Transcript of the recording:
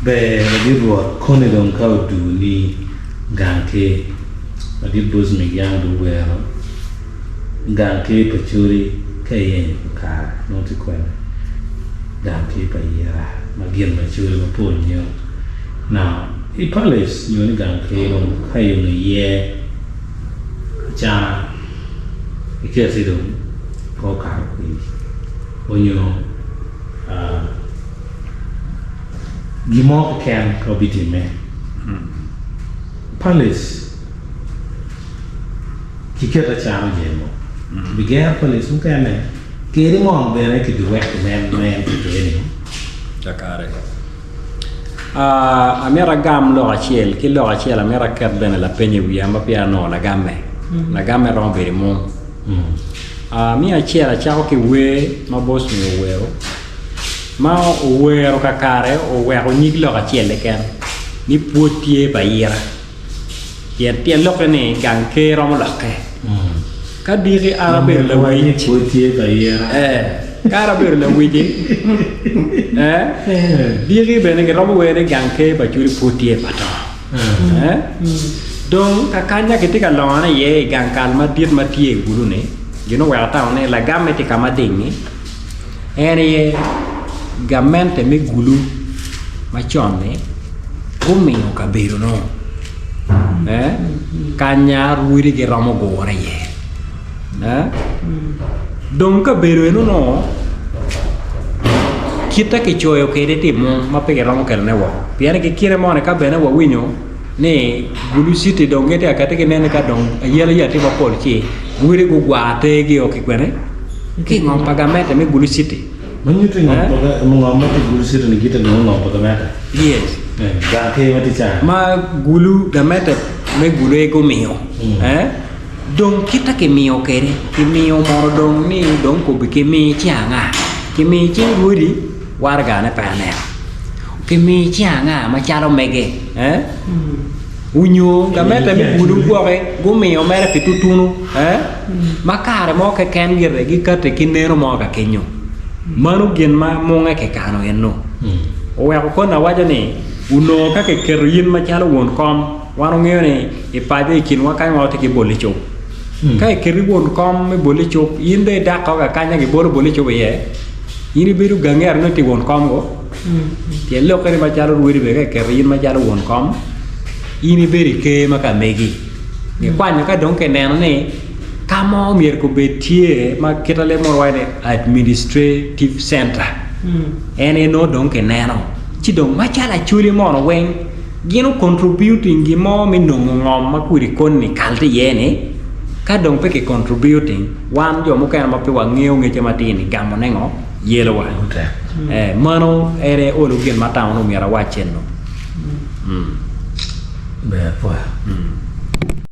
Ber ladit Rwot koni dong ka oduni gang ker ladit Bosmic yam dong owero gang ker pa Coli ka iyenyo kakare nongo tye kwene gang ker pa Yira ma gin ma Coli mapol ngeyo now i palace nyo ni gang ker dong ka iyubo iye acana iketi dong pe okato kwedi onyo Gin mo keken ka obitimme, palace kiketo acano jemo, kibigero palace mukene, kedi ngom bene kibiweko nen ma en tye kwede-ni. Kakare. Amito agam lok acel ki lok acel amito aket bene lapeny i wiya ma peya anongo lagamme. Lagamme romo bedo i mung. Me acel acako ki wer ma Bosmic owero. ma owero kakare oweko nyig lok acel keken ni pwod tye pa ira pien tyen lokke ni gang ker romo lokke ka diki an abedo lawic ka an abedo lawici diki bene giromo wer ni gang ker pa Acholi pwod tye pa to dong kakanya kitye ka longone iye i gang kal madit ma tye i Gulu-ni gin oweko atamo ni lagamme tye ka mading-ngi. En aye gamente me Gulu macon-ni gumiyo kabedo-nu kanya rwodi giromo gure iye dong kabedo eno-nu kite kicoyo kwede tye i mung ma pe kiromo kelone woko pien ki kine moni ka bene wawinyo ni Gulu citi dong gitye ka kati ki nene ka dong ayelayela tye mapol ci rwodi gugwar tergi-o ki kwene. Ki i ngom pa gamente me Gulu City. Ma nyuto i ngom pa ngom ma tye i Gulu City ni gite nongo ngom pa gamente. Yes. Eh, gang ker ma tye ca. Ma Gulu gamente me Gulu aye gumiyo. Eh, dong kita kimiyo kede, kimiyo mono dong ni dong kobi kimi ci anga? Kimi cing rwodi waragane pe aneno. Kimi ci anga macalo mege? Eh? Onyo gamente me Gulu gwoki gumiyo mere pi tutunu. Ma kare mo keken gire gikati ki neno mo ka kenyo. Mano gin ma munge kikano eno. Oweko koni awaco ni, onongo ka kiketo in macalo won kom, wan wangeyo ni i paco i kinwa kany wan watye ki bol icuk. Ka iketi won kom me bol icuk, in dong idak ko kakanya kibolo bol icuk iye, in ibedo gangi ento nongo itye won kom ko. Tyen lokke ni macalo rwodi bene ka kiketo in macalo won kom, in ibedo i ker ma ka megi. Gikwanyo ka dong kineno ni ka mo myero kubed tye ma kita leb munu waco ni administrative center en aye nongo dong kineno ci dong macalo acholi mono weng gin o contributing gin mo me nongo ngom ma kodi koni kal tye iye ni ka dong pe ki contributing wan jo mukene ma pe wangeyo ngecce matir ni gamo ne ngo yelo wa mano en aye olo gin ma atamo ni myero awac eno. Ber apwoyo.